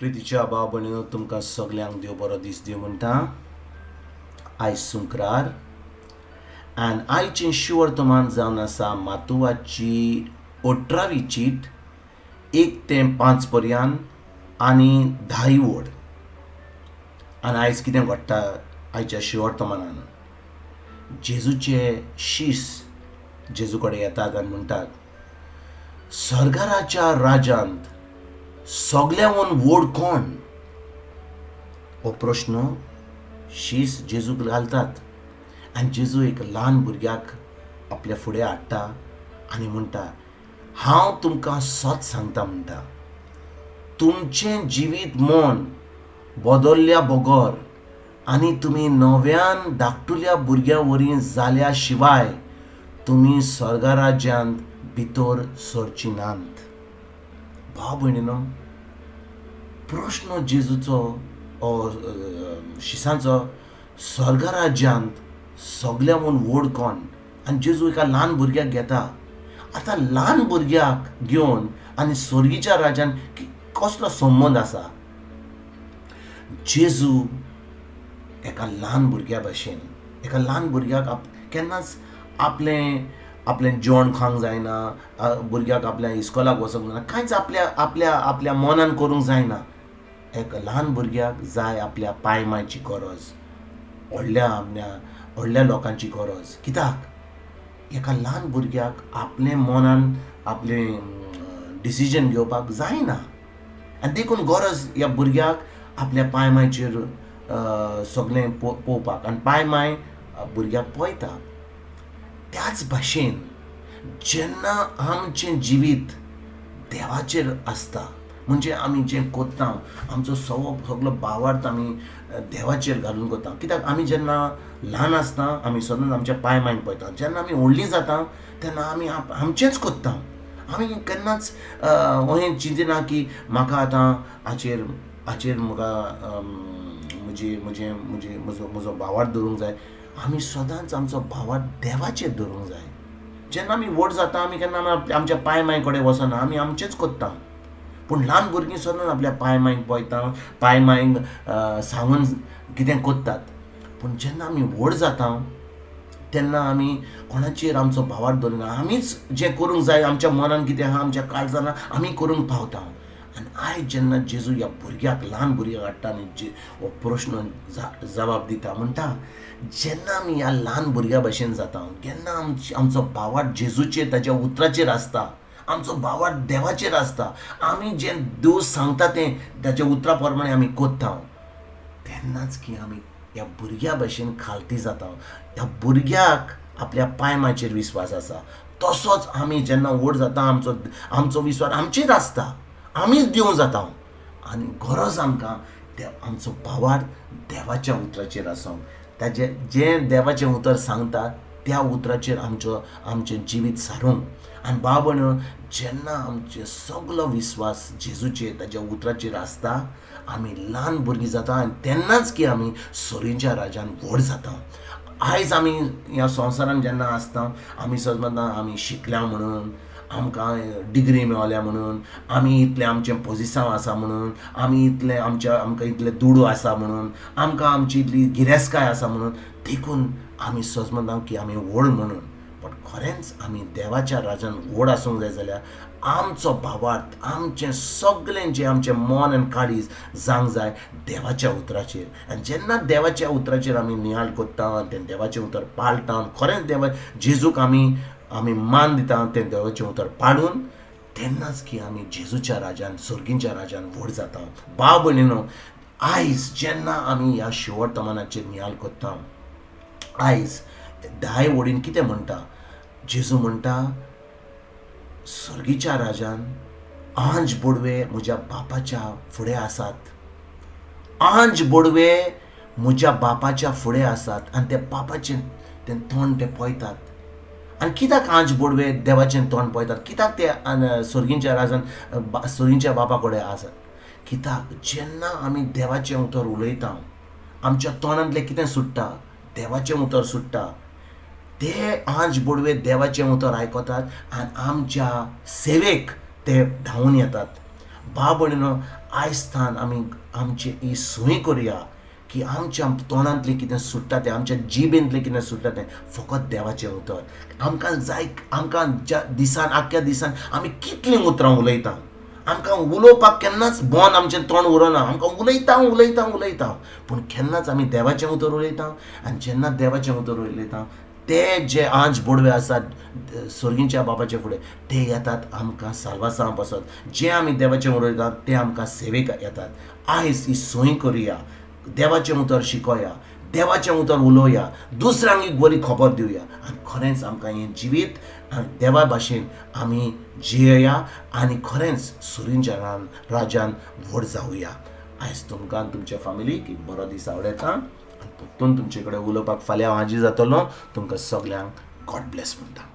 प्रितीच्या भाव भयणीनो, तुमकां सगल्यांक देव बरो दीस दिवं म्हणटा. आयज सुंक्रार आनी आयचें शिवर्तमान जावन आसा मातुवाची 18वी चीट, 1 ते 5 पर्यंत आनी 10 वड. आनी आयज कितें घडटा आयच्या शिवर्तमानान? जेजूचे शीस जेजू कडेन येतात आनी म्हणटात, सर्गाराच्या राज्यांत सगळ्याहून व्हड कोण? हो प्रश्न शीस जेजूक घालतात आनी जेजू एक ल्हान भुरग्याक आपल्या फुडें हाडटा आनी म्हणटा, हांव तुमकां सत सांगता म्हणटा, तुमचें जिवीत मन बदल्ल्या बगर आनी तुमी नव्यान धाकटुल्या भुरग्यां वरी जाल्या शिवाय तुमी स्वर्गा राज्यांत भितर सरची नात. भाव भयणीनो, प्रश्न जेजूचो, शिसांचो, स्वर्ग राज्यांत सगळ्याहून व्हड कोण? आनी जेजू एका ल्हान भुरग्याक घेता. आतां ल्हान भुरग्याक घेवन आनी स्वर्गीच्या राज्यान कसलो संबंद आसा? जेजू एका ल्हान भुरग्या भशेन, एका ल्हान भुरग्याक केन्नाच आपलें आपलें जेवण खावंक जायना, भुरग्याक आपल्या इस्कोलाक वचोंक जायना, कांयच आपल्या आपल्या आपल्या मनान करूंक जायना. एका ल्हान भुरग्याक जाय आपल्या पाय मायची गरज, व्हडल्या आपल्या व्हडल्या लोकांची गरज. कित्याक एका ल्हान भुरग्याक आपलें मनान आपलें डिसिजन घेवपाक जायना आनी देखून गरज ह्या भुरग्याक आपल्या पाय मायचेर सगळें पळोवपाक आनी पाय माय भुरग्याक पळयता. त्याच भाशेन जेन्ना आमचें जिवीत देवाचेर आसता, म्हणजे आमी जें कोत्ता, आमचो सगळो सगळो भावार्थ आमी देवाचेर घालून कोता. कित्याक आमी जेन्ना ल्हान आसता, आमी सदांच आमच्या पाय मायन पळयता. जेन्ना आमी व्हडलीं जाता, तेन्ना आमी आमचेंच कोत्ता. आमी केन्नाच अहें चिंतिना की म्हाका आतां हाचेर हाचेर म्हाका म्हजी म्हजें म्हजी म्हजो म्हजो भावार्थ दवरूंक जाय. आमी सदांच आमचो भावार्थ देवाचेर दवरूंक जाय. जेन्ना आमी व्हड जाता, आमी केन्ना आमच्या पाय माय कडेन वचना, आमी आमचेंच कोत्ता. पूण ल्हान भुरगीं सदांच आपल्या पाय मायक पळयता, पाय मायक सांगून कितें कोत्तात. पूण जेन्ना आमी व्हड जाता, तेन्ना आमी कोणाचेर आमचो भावार्थ दवरिना. आमीच जें करूंक जाय, आमच्या मनान कितें आहा, आमच्या काळजान, आमी करूंक पावता. आनी आयज जेन्ना जेजू ह्या भुरग्याक, ल्हान भुरग्याक हाडटा आनी जे हो प्रश्न जबाब दिता, म्हणटा, जेन्ना आमी ह्या ल्हान भुरग्या भशेन जाता, जेन्ना आमचो भावार्थ जेजूचेर, ताच्या उतराचेर आसता, आमचो भावार्थ देवाचेर आसता, आमी जें देव सांगता तें ताच्या उतरा प्रमाणे आमी कोत्ता, तेन्नाच की आमी ह्या भुरग्या भशेन खालती जाता. ह्या भुरग्याक आपल्या पाय मायचेर विस्वास आसा, तसोच आमी जेन्ना व्हड जाता, आमचो आमचो विस्वास आमचेर आसता, आमीच दिवं जाता आनी गरज आमकां ते आमचो भावार्थ देवाच्या उतराचेर आसूंक, ताजें जें देवाचें उतर सांगता त्या उतराचेर आमचें जिवीत सारूंक. आनी भाव भयण, जेन्ना आमचें सगलो विस्वास जेजूचेर, ताच्या उतराचेर आसता, आमी ल्हान भुरगीं जाता आनी तेन्नाच की आमी सोरींच्या राजान व्हड जाता. आयज आमी ह्या संवसारान जेन्ना आसता, आमी समजता आमी शिकल्या म्हणून, आमकां डिग्री मेवल्या म्हणून, आमी इतलें आमचें पोजिसांव आसा म्हणून, आमी इतलें आमच्या आमकां इतले दुडू आसा म्हणून, आमकां आमची इतली गिरेस्तकाय आसा म्हणून, देखून आमी सजमता की आमी व्हड म्हणून. बट खरेंच आमी देवाच्या राजान व्हड आसूंक जाय जाल्यार आमचो भावार्थ, आमचें सगळें जें आमचें मन आनी काळीज जावंक जाय देवाच्या उतराचेर. आनी जेन्ना देवाच्या उतराचेर आमी नियाळ कोत्ता, तें देवाचें उतर पाळटा, खरेंच देवा जेजूक आमी मान दिता, तें देवाचें उतर पाळून, तेन्नाच की आमी जेजूच्या राजान, सर्गींच्या राजान व्हड जाता. भाव भयणीनो, आयज जेन्ना आमी ह्या शिवर्तमानाचेर नियाळ कोत्ता, आयज 10 वडीन कितें म्हणटा? जेजू म्हणटा, सर्गीच्या राजान आंज बोडवे म्हज्या बापाच्या फुडें आसात, आंज बोडवे म्हज्या बापाच्या फुडें आसात आनी ते बापाचें तें तोंड ते पळयतात. आनी कित्याक आंज बोडवे देवाचें तोंड पळयतात? कित्याक ते सर्गींच्या राजान सर्गींच्या बापा कडेन आसात? कित्याक जेन्ना आमी देवाचें उतर उलयता, आमच्या तोंडांतलें कितें सुट्टा? देवाचें उतर सुट्टा. ते आंज बोडवे देवाचें उतर आयकतात आनी आमच्या सेवेक ते धांवून येतात. भाव भयणीनो, आयज थावन आमी आमची ही संवय करुया की आमच्या तोंडांतलें कितें सुट्टा तें, आमच्या जिबेंतलें कितें सुट्टा तें फकत देवाचें उतर. आमकां जाय, आमकां ज्या दिसान, आख्ख्या दिसान आमी कितलीं उतरां उलयता. आमकां उलोवपाक केन्नाच बंद आमचें तोंड उरना. आमकां उलयता उलयता उलयता, पूण केन्नाच आमी देवाचें उतर उलयता. आनी जेन्ना देवाचें उतर उलयता, ते जे आंज बोडवे आसात सर्गीच्या बाबाचे फुडें, ते येतात आमकां साल्वासांव पासत. जें आमी देवाचें उलयतात ते आमकां सेवेक येतात. आयज ही संवय करुया, देवाचें उतर शिकोया, देवाचें उतर उलोवया, दुसऱ्यांक एक बरी खबर दिवया आनी खरेंच आमकां हें जिवीत देवा भाशेन आमी जियेया आनी खरेंच सुरींच्या राजान व्हड जावया. आयज तुमकां, तुमच्या फामिलीक एक बरो दीस आवडटा आनी परतून तुमचे कडेन उलोवपाक फाल्यां हांव हाजीर जातलो. तुमकां सगल्यांक गॉड ब्लेस म्हणटा.